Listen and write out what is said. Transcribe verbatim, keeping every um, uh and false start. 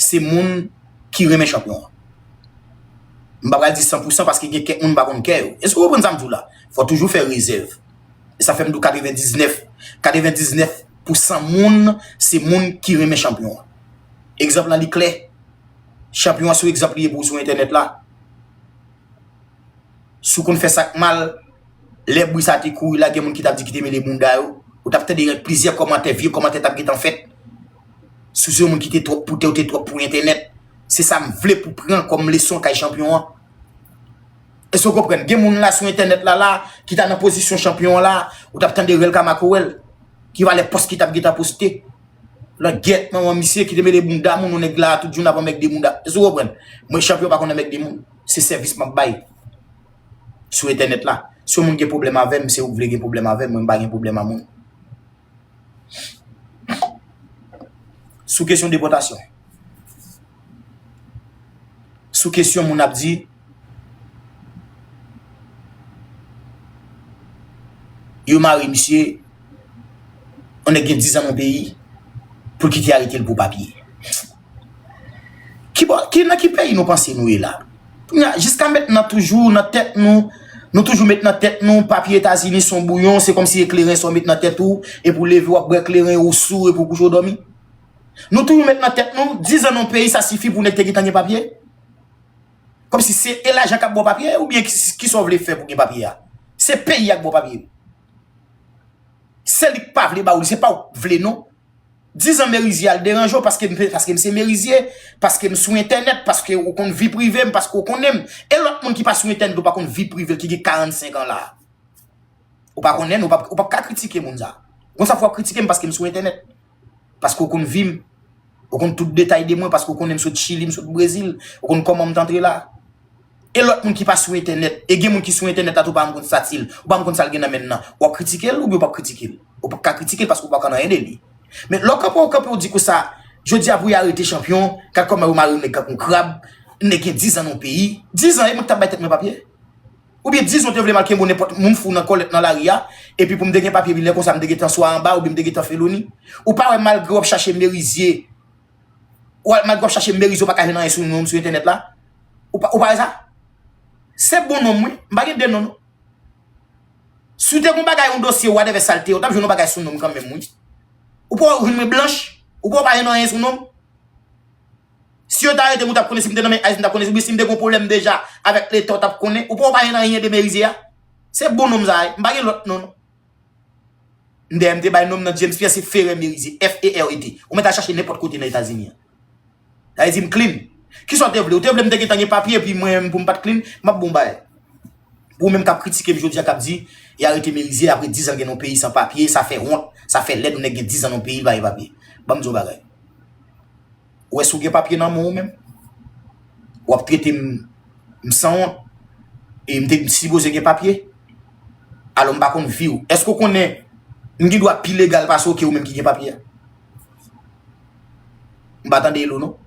se moun ki renmen chanpyon an. M pa pral di san pou san paske gen kèk moun m pa konn kè yo. Èske w konprann sa m di w la? Fò toujou fè rezèv. E sa fè m di w katrevendiznèf, katrevendiznèf pou san moun, se moun ki renmen chanpyon an. Egzanp lan li klè. Chanpyon an se yon egzanp li ye pou w sou entènèt la. Si w konn fè sa k mal, lè bri sa te kouri la, gen moun ki t ap di ki te mele bounda yo, ou t ap tande plizyè kòmantè, vye kòmantè t ap gentan fèt. Si w se yon moun ki te twòp pou tè, ou te twòp pou entènèt. Se sa m vle pou pran kòm leson kay chanpyon an. Èske w konprann? Gen moun la sou entènèt la, la, ki ta nan pozisyon chanpyon an la, ou t ap tande rèl ka makorèl, ki valè pòs ki t ap gentan poste. Langyèt manman misye ki te mele bounda moun, yon nèg la, tout jounen ap anmègde bounda. Èske w konprann? Mwen chanpyon pa konn anmègde moun. Se sèvis m ap bay sou entènèt la. Si yon moun gen pwoblèm avè m, se ou k vle gen pwoblèm avè m, mwen m pa gen pwoblèm a moun. Sou kesyon depòtasyon. Sou kesyon moun ap di, yo mare misye, yon nèg gen diz an nan peyi, pou l kite arete l pou papye. Ki bò, ki, nan ki peyi nou panse nou ye la? Kounye a, jiska mentnan toujou nan tèt nou, nou toujou met nan tèt nou, papye Etazini se yon bouyon, se kòmsi e kleren sa w met nan tèt ou, epi w leve w ap bwè kleren, ou sou, epi w kouche w dòmi. Nou toujou met nan tèt nou, diz an nan peyi sa sifi pou nèg te gentan gen papye? Kòmsi se e lajan k ap ba w papye, oubyen ki, kisa w vle fè pou gen papye a? Se peyi a k ba w papye. Se li k pa vle ba w li, se pa w k vle non. Diz an Merizye al deranje w paske m, paske m se Merizye, paske m sou entènèt, paske ou konn vi prive m, paske ou konnen m. E lòt moun ki pa sou entènèt ou pa konn vi prive l, ki gen karannsenk an la. Ou pa konnen, ou p ap, ou p ap ka kritike moun sa. Konsa fò w ap kritike m paske m sou entènèt. Paske ou konn vi m. Ou konn tout detay de mwen, paske ou konnen m sot Chili, m sot Brezil. Ou konn kòman m t antre la. E lòt moun ki pa sou entènèt, e gen moun ki sou entènèt la tou pa janm konn statut l, ou pa janm konn sa l gen nan men l nan. W ap kritike l oubyen w p ap kritike l? Ou p ap ka kritike l paske ou pa konn anyen de li. Men lè w kanpe, w kanpe, w di konsa, jodi a pou y arete chanpyon, gad kòman yo mare yon nèg tankou yon krab, nèg gen diz an nan yon peyi. Diz an, e mwen ki t ap bay tèt mwen papye? Oubyen diz an w te vle m al kenbe w nenpòt moun fou nan kòlèt nan lari a, epi pou m te gen papye, epi lè konsa m te gentan swa anba, oubyen m te gentan feloni? Ou pa wè malgre w ap chache Merizye, w al, malgre w ap chache Merizye, w pa ka jwenn anyen sou non m sou entènèt la? Ou pa, ou pa wè sa? Se bon non m wi, m pa gen de non non. Si w te gen yon bagay, yon dosye, whatever sa l te ye, w t ap jwenn yon bagay sou non m kanmenm wi. Ou pa wè ou jwenn mwen blanch, ou pa wè w pa jwenn anyen sou non m? Si yo ta arete m, ou t ap konnen, si m te nan men ICE, m t ap konnen, oubyen si m te gen yon pwoblèm deja avèk Leta, w t ap konnen, ou pa wè w pa jwenn anyen de Merizye a? Se bon non m sa ye, m pa gen lòt non non. M dèyè m te bay non m nan James Pierre, se Ferre Merizye, F E R E T. Ou mèt al chache nenpòt kote nan Etazini an. Sa vle di m clean. Kisa w te vle? Ou te vle m te gentan gen papye, epi mwen menm pou m pa t clean? M ap ba w yon bagay. Pou ou menm k ap kritike m jodi a, k ap di, y arete Merizye, apre diz an l gen nan yon peyi san papye, sa fè wont, sa fè lèd, yon nèg gen diz an nan yon peyi, l pa gen papye. Ban m di w yon bagay. Ou wè si w gen papye nan men w menm, w ap trete m, m sanwont, e m te sipoze gen papye. Alò m pa konn vi w. Èske w konnen m gen dwa pi legal pase w ke ou menm ki gen papye a? M pa tande hello non.